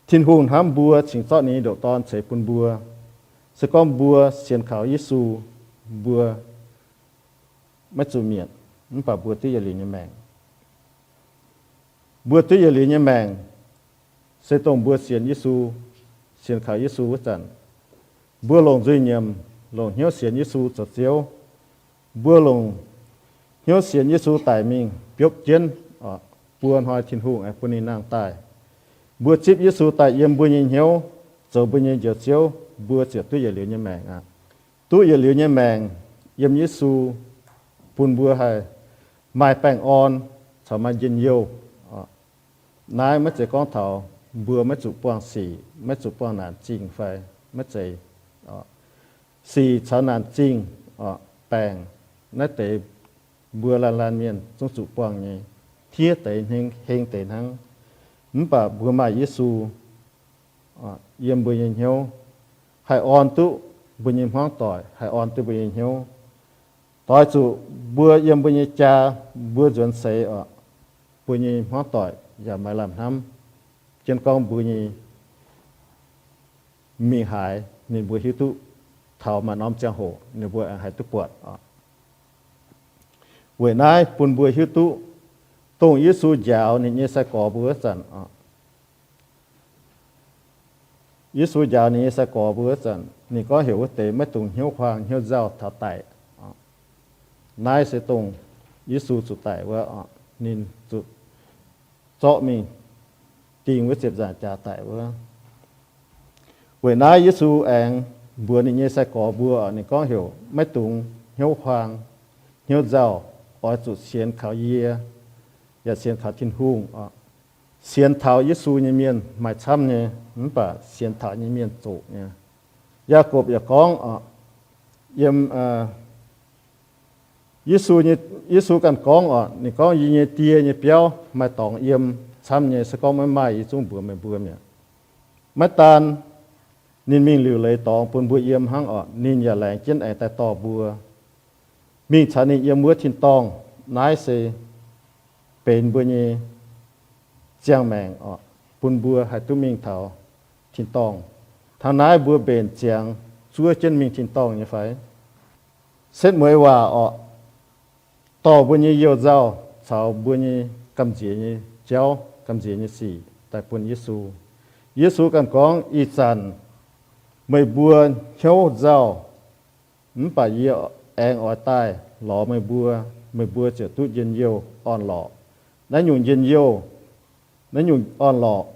Tin-Hungh hnamv mbuo cingx zorqv ninh nyei ndoqc Dorn ceix bun mbuo. Se gorngv mbuo sienx kaux Yesu, mbuo maiv zuqc mietc, mv baac mbuo duqv yietc liuz nyei maengc. Mbuo duqv yietc liuz nyei maengc se dongh mbuo sienx Yesu, sienx kaux Yesu wuov zanc. Mbuo longc nzuih nyiemc, longc hnyouv sienx Yesu zoux Ziouv. Mbuo longc hnyouv sienx Yesu daic mingh biopv jienv, buo hnoi Tin-Hungh aengx bun ninh nangh daaih. Mbuo zipv Yesu daaih yiem mbuo nyei hnyouv, zoux mbuo nyei Njoux Ziouv, mbuo ziouc duqv yietc liuz nyei maengc aqv. Duqv yietc liuz nyei maengc yiem Yesu bun mbuo haih maaih baengh orn caux maaih njien-youh. Naaiv maiv zeiz gorngv taux mbuo maiv zuqc buangh sic, maiv zuqc buangh naanc zingh fai maiv zeiz. Sic caux naanc zingh, baengc, naaiv deix mbuo laanh laanh mienh zungv zuqc buangh nyei, tiev deix heng deix hnangv. Mv baac mbuo maaih Yesu yiem mbuo nyei hnyouv, haih orn duqv mbuo nyei hmuangv doic, haih orn duqv mbuo nyei hnyouv. Doix zuqc mbuo yiem mbuo nyei jaa, mbuo nzuonx seix oc, mbuo nyei hmuangv doic yaac maaih lamh hnamv jienv gorngv mbuo nyei mingh haaix ninh mbuo hiuv duqv, taux maaih norm ziangh hoc ninh mbuo aengx haih duqv buatc oc. Weic naaiv bun mbuo hiuv duqv dongh Yesu njaaux ninh nyei sai-gorx mbuo wuov zanc oc. Yesu njaaux ninh nyei sai-gorx mbuo wuov zanc, ninh gorngv heuc wuov deix maiv dungx hnyouv huaang hnyouv nzauh taux daic. Naaiv se dongh Yesu zuqc daic wuov, ninh zuqc zorqv mingh ding wuov ziepc nzaangc jaax daic wuov. Weic naaiv Yesu aengx mbuox ninh nyei sai-gorx mbuo, ninh gorngv heuc maiv dungx hnyouv huaang hnyouv nzauh, oix zuqc sienx kaux yie, yaac sienx kaux Tin-Hungh oc. Sienx taux Yesu nyei mienh maaih camv nyei, mv baac sienx taux nyei mienh zoqc nyei. Yaagorpc yaac gorngv oc, yiem Yesu, Yesu ganh gorngv oc, ninh gorngv, yie nyei Die nyei biauv maaih dorngx yiem camv nyei, se gorngv maiv maaih, yie zungv mbuox meih mbuo mi'aqv. Maiv daan ninh mingh liuc leiz dorngx bun mbuo yiem hnangv oc, ninh yaac laengz jienv aengx daaih dorh mbuo mingh caux ninh yiem wuov tin-dorngh. Naaiv se benx mbuo nyei ziangh maengc oc, bun mbuo haih duqv mingh taux tin-dorngh. Hnangv naaiv mbuo mbenc ziangx zuov jienv mingh tin-dorngh nyei fai? Setv mueiz waac oc, dorh mbuo nyei youh nzauh caux mbuo nyei gamh nziex nyei jauv, gamh nziex nyei sic daaih bun Yesu. Yesu ganh gorngv, ih zanc meih mbuo hnyouv nzauh, mv baac yie aengx oix daaih lorz meih mbuo, meih mbuo ziouc duqv njien-youh orn-lorqc. Naaiv nyungc njien-youh, naaiv nyungc orn-lorqc,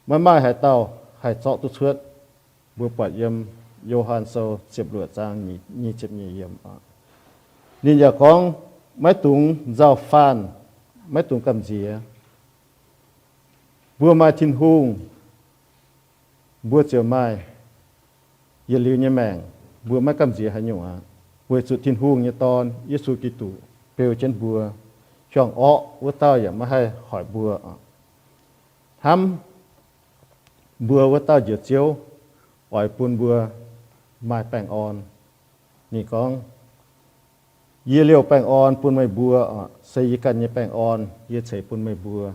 maiv maaih haaix dauh haih zorqv duqv cuotv. Mbuo buatc yiem Yo^han Sou ziepc luoqc zaang nyic ziepc nyeic yiemc. Ninh yaac gorngv, maiv dungx nzauh faanh, maiv dungx gamh nziex. Mbuo maaih Tin-Hungh, mbuo ziouc maaih yietc liuz nyei maengc. Mbuo maiv gamh nziex haaix nyungc aqv, weic zuqc Tin-Hungh nyei Dorn, Yesu Giduc, beu jienv mbuo, hiuang orqv wuov dauh yaac maiv haih hoic mbuo. Hnamv mbuo wuov dauh Njoux Ziouv oix bun mbuo maaih baengh orn. Ninh gorngv, yie liouh baengh orn bun meih mbuo, se yie ganh nyei baengh orn yie ceix bun meih mbuo.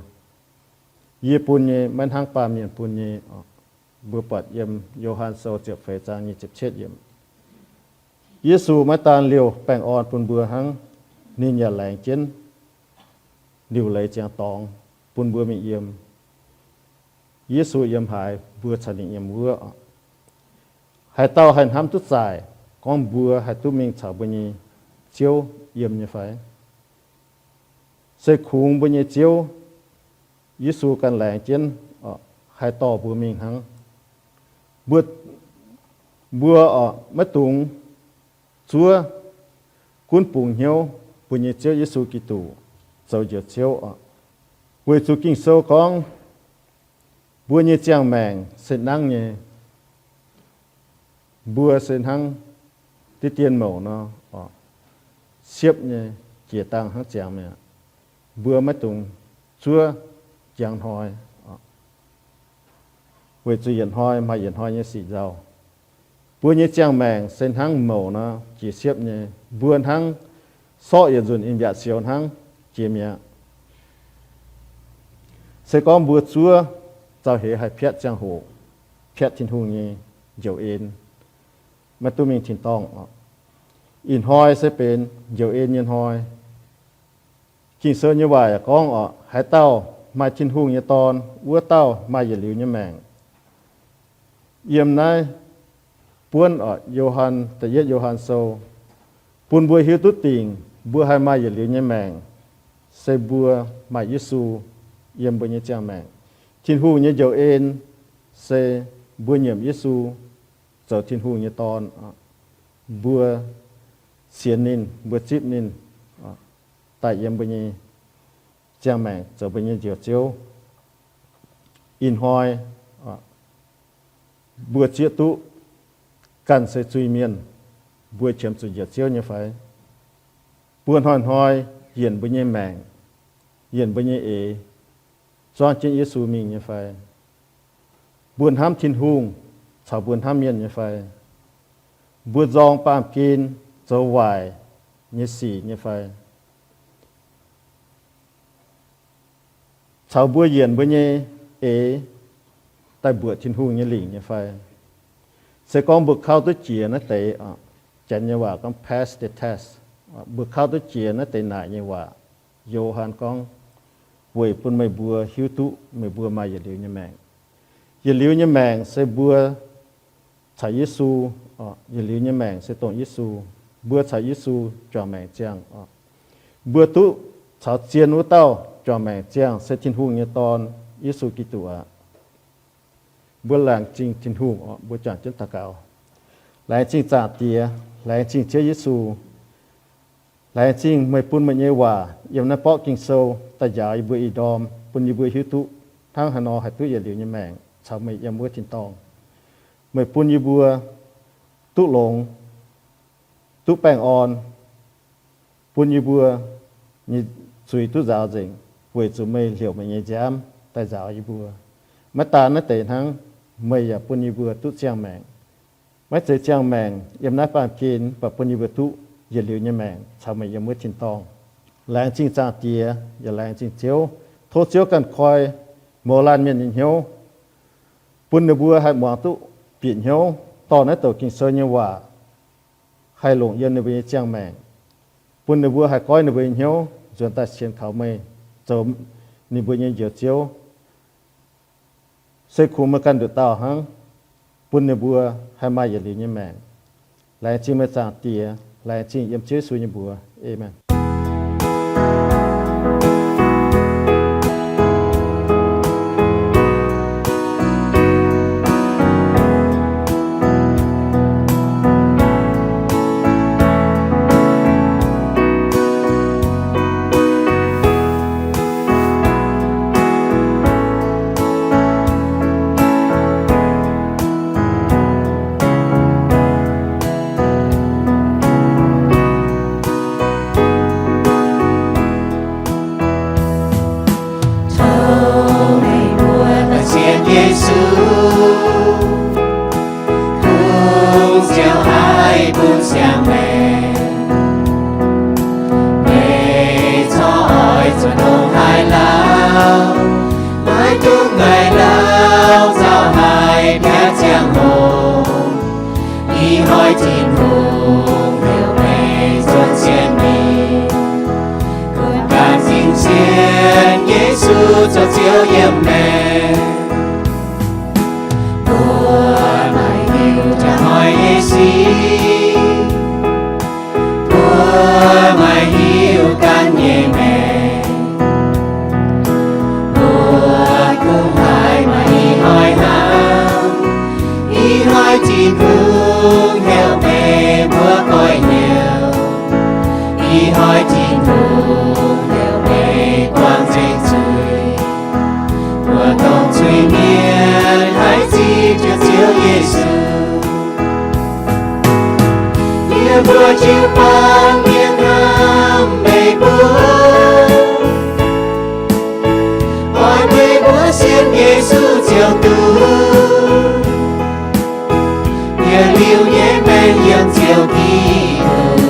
Yie bun nyei maiv hnangv baamh mienh bun nyei. Mbuo buatc yiem Yo^han Sou ziepc feix zaang nyic ziepc cietv yiemc. Yesu maiv daan liouh baengh orn bun mbuo hnangv, ninh yaac laengz jienv liuc leiz ziangx dorngx bun mbuo mingh yiem. Yesu yiem haaix, mbuo caux ninh yiem wuov. Haaix dauh haih hnamv duqv zaaic gorngv mbuo haih duqv mingh caux mbuo nyei Ziouv yiem nyei fai? Se kungx mbuo nyei Ziouv, Yesu ganh laengz jienv haih dorh mbuo mingh hnangv. Mbuo, mbuo maiv dungx zuov gunv bungx hnyouv mbuo nyei Ziouv Yesu Giduc zoux Njoux Ziouv oc. Weic zuqc Ging-Sou gorngv, mbuo nyei ziangh maengc se nangv nyei. Mbuo se hnangv diqv dien mouc nor, siepv nyei, jiex dangh hnangv ziangx mi'aqv. Mbuo maiv dungx zuov jangx hnoi, weic zuqc yietc hnoi maaih yietc hnoi nyei sic nzauh. Mbuo nyei ziangh maengc se hnangv mouc nor, jiex siepv nyei. Mbuo hnangv sorqv yietc nzunc im yaac sioux hnangv jiex mi'aqv. Se gorngv mbuo zuov zauh heix haih piatv ziangh hoc, piatv Tin-Hungh nyei njoux en, maiv duqv mingh tin-dorngh. Ih hnoi se benx njoux en nyei hnoi. Ging-Sou nyei waac yaac gorngv oc, haaix dauh maaih Tin-Hungh nyei Dorn, wuov dauh maaih yietc liuz nyei maengc. Yiem naaiv buonv oc, Yo^han, da'yietv Yo^han Sou, bun mbuo hiuv duqv dingc mbuo haih maaih yietc liuz nyei maengc, se mbuo maaih Yesu yiem mbuo nyei ziangh maengc. Tin-Hungh nyei njoux en se mbuo nyiemc Yesu zoux Tin-Hungh nyei Dorn. Mbuo sienx ninh, mbuo zipv ninh daaih yiem mbuo nyei ziangh maengc zoux mbuo nyei Njoux Ziouv. Ih hnoi mbuo zieqv duqv ganh se zuiz-mienh, mbuo qiemx zuqc Njoux Ziouv nyei fai? Mbuo hnoi-hnoi yienc mbuo nyei maengc, yienc mbuo nyei eix, zuangv jienv Yesu mingh nyei fai? Mbuo hnamv Tin-Hungh caux mbuo hnamv mienh nyei fai? Mbuo nzorng baamh gen zoux waaic nyei sic nyei fai? Caux mbuo yienc mbuo nyei eix daaih mbuoqc Tin-Hungh nyei lingc nyei fai? Se gorngv mbuo kauv duqv jiex naaiv deix, Janx nyei waac gorngv pass the test, mbuo kauv duqv jiex naaiv deix naaic nyei waac, Yo^han gorngv, weic bun meih mbuo hiuv duqv meih mbuo maaih yietc liuz nyei maengc. Yietc liuz nyei maengc se mbuo caux Yesu, yietc liuz nyei maengc se dongh Yesu. Mbuo caux Yesu juangc maengc ziangh. Mbuo duqv caux zien wuov dauh juangc maengc ziangh se Tin-Hungh nyei Dorn, Yesu Giduc aqv. Mbuo laengz zingh Tin-Hungh, mbuo juangc jienv daux gaux. Laengz zingh Zaangc Diex, laengz zingh Ziouv Yesu, laengz zingh meih bun meih nyei waac yiem naaiv borqv Ging-Sou daaih njaaux yie mbuo ih ndorm, bun yie mbuo hiuv duqv hnangv haaix nor haih duqv yietc liuz nyei maengc caux meih yiem wuov tin-dorngh. Meih bun yie mbuo duqv longx, duqv baengh orn, bun yie mbuo nyei zuiz duqv nzaaux nzengc, weic zuqc meih heuc meih nyei nziaamv daaih nzaaux yie mbuo. Maiv daan naaiv deix hnangv, meih yaac bun yie mbuo duqv ziangh maengc. Maiv zeiz ziangh maengc yiem naaiv baamh gen, mv baac bun yie mbuo duqv yietc liuz nyei maengc caux meih yiem wuov tin-dorngh. Laengz zingh Zaangc Diex yaac laengz zingh Ziouv. Tov Ziouv ganh koi mouz laanh mienh nyei hnyouv, bun ninh mbuo haih muangx duqv bieqc hnyouv dorh naaiv douc Ging-Sou nyei waac haih longc yiem ninh mbuo nyei ziangh maengc, bun ninh mbuo haih goiv ninh mbuo nyei hnyouv nzuonx daaih sienx kaux meih, zoux ninh mbuo nyei Njoux Ziouv. Se kungx meih ganh nduqc dauh hnangv, bun ninh mbuo haih maaih yietc liuz nyei maengc. Laengz zingh meih Zaangc Diex, laengz zingh yiem Ziouv Yesu nyei mbuox. Aamen. Tov meih mbuo daaih sienx Yesu, kungx ziouc haih bun siang-maengc. Meih corc oix zuqc ndongc haaix lauh, maiv dungx ngaih lauh nzauh haic biaa ziangh hoc. Ih hnoi Tin-Hungh heuc meih nzuonx sienx ninh, kunx ganh zingh sienx Yesu zoux Ziouv yiem maengc. Mbuo maaih liuz jaax hnoi nyei sic, mbuo maaih hiuv ganh nyei maengc. Mbuo kungx haiz maaih ih hnoi hnangv. Ih hnoi Tin-Hungh heuc meih mbuo goiv hnyouv. Ih hnoi Tin-Hungh heuc meih buangh nzengc zuiz. Mbuo dongh zuiz-mienh haih zipv jienv Ziouv Yesu, yie mbuo jiu-baang mienh hnamv meih mbuo. Oix meih mbuo sienx Yesu ziouc duqv yietc liuz nyei maengc yiem Ziouv Giduc,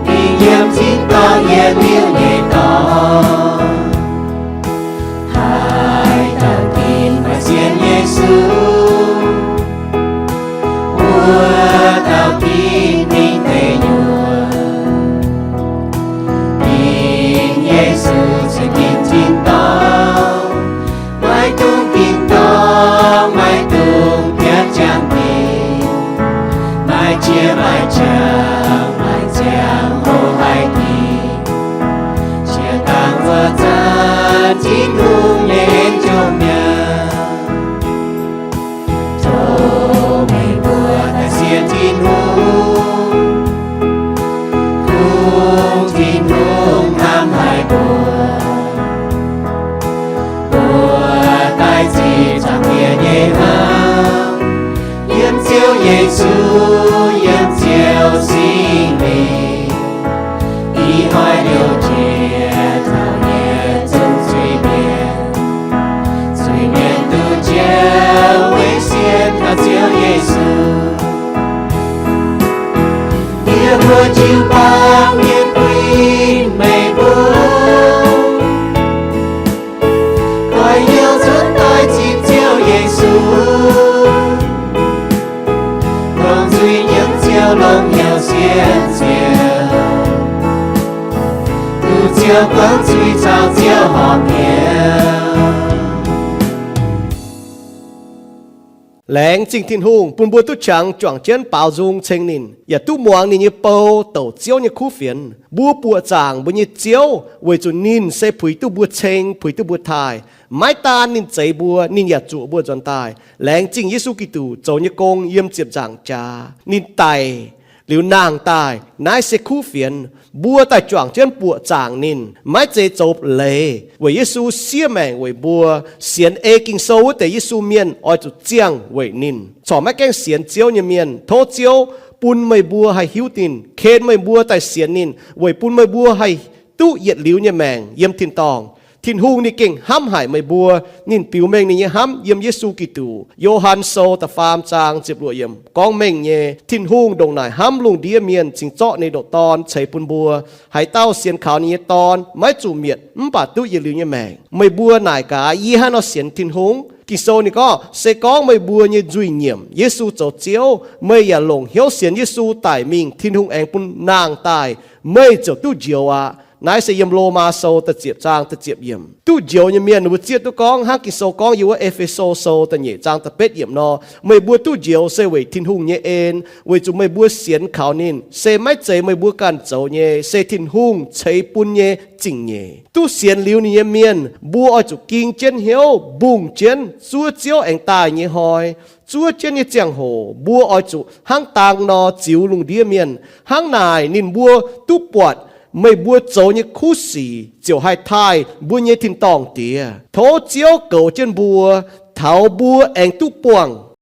mingh yiem tin-dorngh yietc liuz nyei dorngh. Haaix dauh ginv maaih sienx Yesu, wuov dauh ginv mingh deic nyuoqc. Ginv Yesu cingx ginv tin-dorngh, maiv dungx ginv dorngh, maiv dungx piatv ziangh ginx, maaih jiex maaih qangx, maaih ziangh hoc haih ginv. Jiex dangh wuov zanc Tin-Hungh nyei en jomc mi'aqv. Tov meih mbuo daaih sienx Tin-Hungh, kungx Tin-Hungh hnamv haic mbuo. Mbuo daaih zipv zaangc Diex nyei hnamv, yiem Ziouv Yesu, yiem Ziouv Singx Lingh. Ih hnoi liouh jiex taux yietc zungv zuiz-mienh, zuiz-mienh duqv njoux weic sienx kaux Ziouv Yesu. Yie mbuo jiu-baang mienh kuinx meih mbuo, oix hnyouv nzuonx doix zipv Ziouv Yesu, longc nzuih nyiemv Ziouv, longc hnyouv sienx Ziouv, duqv Ziouv gorngv zuiz caux Ziouv horpc nyei. Laengz zingh Tin-Hungh bun mbuo duqv qangx juangc jienv baaux nzung ceng ninh, yaac duqv muangx ninh nyei bou douc Ziouv nyei kuv fienx. Mbuo buoqc zaangc mbuo nyei Ziouv weic zuqc ninh se puix duqv mbuo ceng, puix duqv mbuo taaih. Maiv daan ninh zeix mbuo, ninh yaac zuoqc mbuo nzuonx daaih. Laengz zingh Yesu Giduc zoux nyei gong yiem ziepc nzaangc jaax. Ninh daic liuz nangh daaih, naaiv se kuv fienx. Mbuo daaih juangc jienv buoqc zaangc ninh, maiv zeiz zoux leiz, weic Yesu siev maengc weic mbuo. Sienx ei Ging-Sou wuov deix Yesu mienh oix zuqc ziangh weic ninh. Corc maiv gaengh sienx Ziouv nyei mienh, tov Ziouv bun meih mbuo haih hiuv ninh, ken meih mbuo daaih sienx ninh, weic bun meih mbuo haih duqv yietc liuz nyei maengc yiem tin-dorngh. Tin-Hungh ninh gengh hnamv haic meih mbuo. Ninh biux mengh ninh nyei hnamv yiem Yesu Giduc. Yo^han Sou da'faam zaang ziepc luoqc yiemc gorngv mengh nyei, Tin-Hungh ndongc naaic hnamv lungh ndiev mienh cingx zorqv ninh nyei ndoqc Dorn ceix bun mbuo. Haaix dauh sienx kaux ninh nyei Dorn maiv zuqc mietc mv baac duqv yietc liuz nyei maengc. Meih mbuo naaic gaax, yie hnangv haaix nor sienx Tin-Hungh? Ging-Sou ninh gorngv, se gorngv meih mbuo nyei nzuih nyiemc, Yesu zoux Ziouv, meih yaac longc hnyouv sienx Yesu daic mingh, Tin-Hungh aengx bun nangh daaih, meih ziouc duqv njoux aqv. Naaiv se yiem Lomaa Sou da'ziepc zaang da'ziepc yiemc. Duqv njoux nyei mienh mbuo zieqv duqv gorngv hnangv Ging-Sou gorngv yiem wuov E^fe^so Sou da'nyeic zaang da'betv yiemc nor, meih mbuo duqv njoux se weic Tin-Hungh nyei en, weic zuqc meih mbuo sienx kaux ninh. Se maiv zeiz meih mbuo ganh zoux nyei, se Tin-Hungh ceix bun nyei zingh nyeic. Duqv sienx liuz ninh nyei mienh, mbuo oix zuqc ging jienv hnyouv, mbungh jienv zuov Ziouv aengx daaih nyei hnoi, zuov jienv nyei ziangh hoc, mbuo oix zuqc hnangv dang nor ziux lungh ndiev mienh. Hnangv naaic ninh mbuo duqv buatc meih mbuo zoux nyei kuv sic ziouc haih taaih mbuo nyei tin-dorngh Diex. Tov Ziouv goux jienv mbuo, taux mbuo aengx duqv buangh